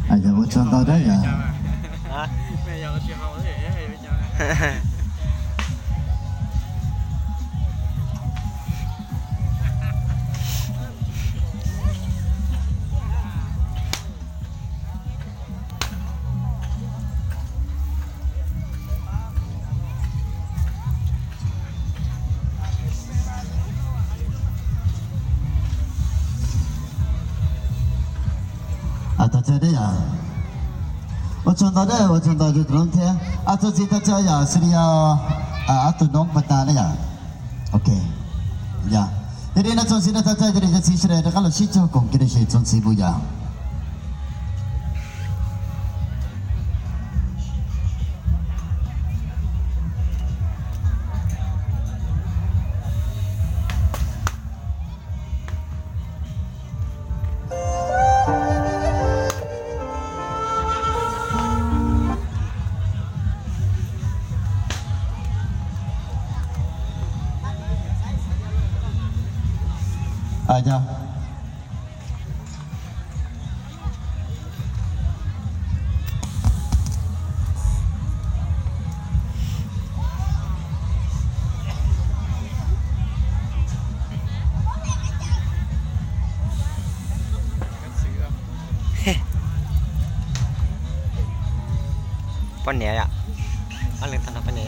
Yog ua tsaug ntau dab yom. Ua tsaug ntau dab, ua tsaug ntau tus noob thiab. Txuas ntxiv tag tso yom, xws li yog ob tug noob pas tas na yom. Ok, yog. Yog li no txuas ntxiv no tag tso, yog li cov txiv sawv daws rov qab los sib cog koom kiag rau seb txuas ntxiv mus yom. Poj niam yom, ob leeg tag no poj